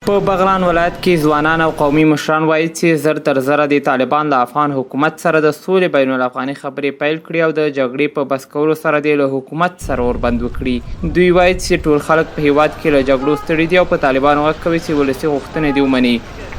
په بغلان ولایت کې ځوانان او قومي مشران وايي چې زر تر زره دې طالبان له افغان حکومت سره د سولې بین الافغاني خبرې پیل کړي او د جګړې په بس کولو سره دې له حکومت سره اوربند وکړي. دوی وايي چې ټول خلک په هېواد کې له جګړو ستړي دي او په طالبانو غږ کوي چې ولسي غوښتنې دې ومني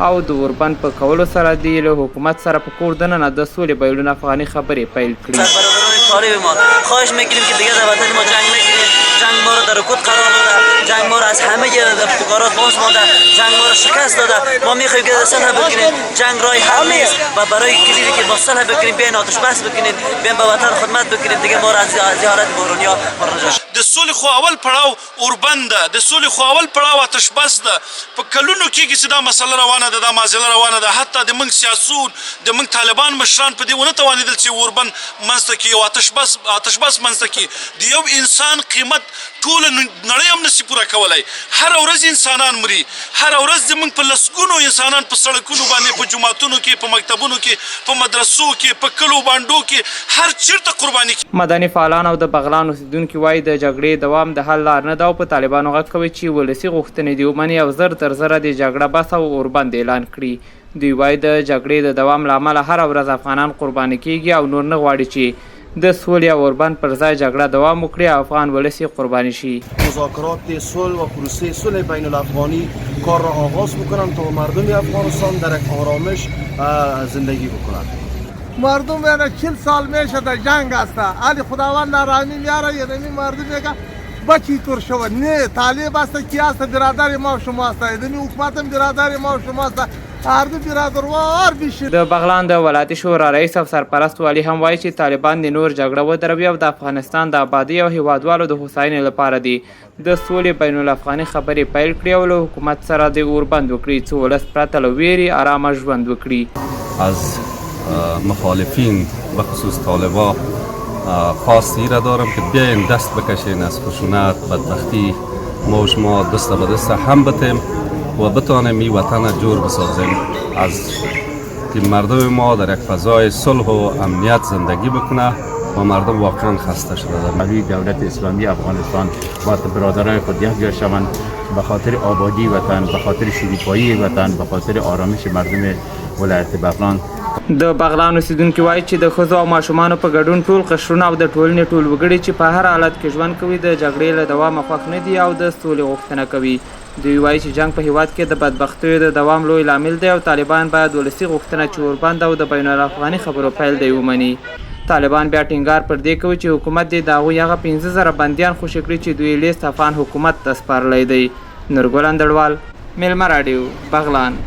او د اوربند په کولو سره دې له حکومت سره په کور دننه د سولې بین الافغاني خبرې پیل کړي. برادران طالب ما خواهش میکنیم که دیگه در وطن ما جنگ نکنیم. جنگ ما را در رکود قرار داده، جنگ ما را از همه ابتکارات باز مانده، جنگ ما را شکست داده. ما میخوایم که صلح بکنیم. جنگ راه حل نیست و برای کلیدی که ما صلح بکنیم، بیاین آتش بس بکنیم، بیاین به وطن خدمت بکنیم. دیگه ما را از زیارت بحرانیا ما را نجات. د سولې خو اول پړاو اوربند ده، د سولې خو اول پړاو آتش بس ده. په کلونو کېږي چې دا مسله روانه ده، دا معضله روانه ده. حتی د موږ سیاسون، د موږ طالبان مشران په دې ونه توانېدل چې اوربند منځته کړي او آتش بس منځته کړي. د یو انسان قیمت ټوله نړۍ هم نشي پوره کولای. هره ورځ انسانان مري، هره ورځ زموږ په لسګونو انسانان په سړکونو باندې، په جوماتونو کې، په مکتبونو کې، په مدرسو کې، په کلو بانډو کې، هر چیرته قرباني. مدني فعالان او د بغلان اوسېدونکي وايي، د جګړې دوام د حل لار نه ده او په طالبانو غږ کوي چې ولسي غوښتنې دې ومني او زر تر زره دې جګړه بس او اوربند اعلان کړي. دوی وايي، د جګړې د دوام له امله هره ورځ افغانان قرباني کیږي او نور نه غواړي چې د سولې او اوربند پر ځای جګړه دوام وکړي او افغان ولس یې قرباني شي. مذاکرات صلح و پروسه صلح بین الافغانی کار را آغاز بکنند تا مردم افغانستان در یک آرامش زندگی بکنند. مردم یعنی 40 سال میشه در جنگ است. علی خداوند آرامی میاره. یعنی مردم میگه بچی طور شود. نه طالب است، کی است، برادر ما و شما است. یعنی حکومت هم برادر ما و شما است. هر دو برادروار بشید. د بغلان د ولایتي شورا رئیس او سرپرست والي هم وایي چې طالبان دې نور جګړه ودروي او د افغانستان د آبادۍ او هیوادوالو د هوساینې لپاره دې د سولې بین الافغاني خبرې پیل کړي او له حکومت سره دې اوربند وکړي، څو ولس پرته له ویرې ارامه ژوند وکړي. از مخالفین، بخصوص طالبا، خواست را دارم که بیاین دست بکشین از خشونت، بدبختی. ما و شما دست به دست هم بتیم و بتانیم این وطن جور بسازیم از که مردم ما در یک فضای صلح و امنیت زندگی بکنه و مردم واقعا خسته شده. قوی دولت اسلامی افغانستان با برادرای خود یک جا شوند، به خاطر آبادی وطن، به خاطر شکوفایی وطن، به خاطر آرامش مردم ولایت بغلان. د بغلان اوسېدونکي وایي چې د ښځو او ماشومانو په ګډون ټول قشرونه او د ټولنې ټول وګړي چې په هر حالت کې ژوند کوي، د جګړې له دوامه خوښ نه دي او د سولې غوښتنه کوي. دوی وایي چې جنګ په هیواد کې د بدبختیو د دوام لوی لامل دی او طالبان باید ولسي غوښتنه چې اوربند او د بین الافغاني خبرو پیل دی، ومني. طالبان بیا ټینګار پر دې کوي چې حکومت دې د هغوی هغه 5000 بندیان خوشې کړي چې دوی لیست افغان حکومت ته سپارلی دی. نورګل اندړوال، میلمه راډیو، بغلان.